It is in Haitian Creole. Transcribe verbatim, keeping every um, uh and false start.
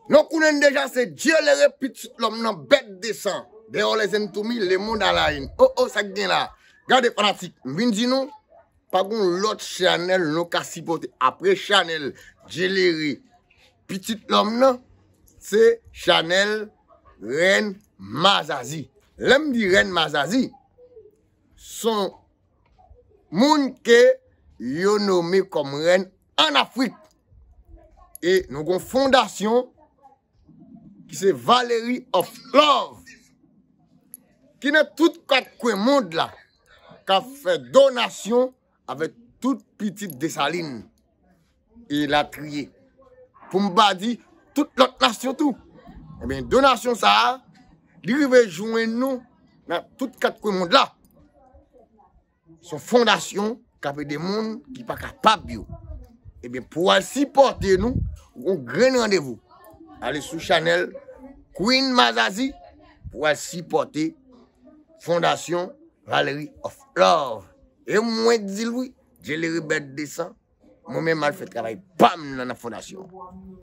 Nou konnen deja se Djelere pitit lòm nan bèt de san. Dèyè lezenn toumi, lemonn alayin. O o, sa k gen la? Gade fanatik, m vin di nou, pa gon lòt chanèl nou ka sipòte. Apre chanèl Djelere pitit lòm nan, se chanèl Rèn Mazazi. Lè m di Rèn Mazazi, se yon moun ke yo nome kòm rèn an Afrik. E nou gon fondasyon ki se Valerie of Love, ki nan tout kat kwen mond la, k ap fè donasyon avèk tout pitit Desalin e latriye. Pou m pa di tout lòt nasyon tou. Ebyen, donasyon sa a, li rive jwenn nou nan tout kat kwen mond la. Se yon fondasyon k ap ede moun ki pa kapab yo. Ebyen, pou w al sipòte nou, yon grenn randevou. Ale sou chanèl Queen Mazazi pou w al sipòte Fondasyon Valerie of Love. E mwen di l wi, Djelere bèt de san, mwen menm al fè travay pa m nan, nan fondasyon.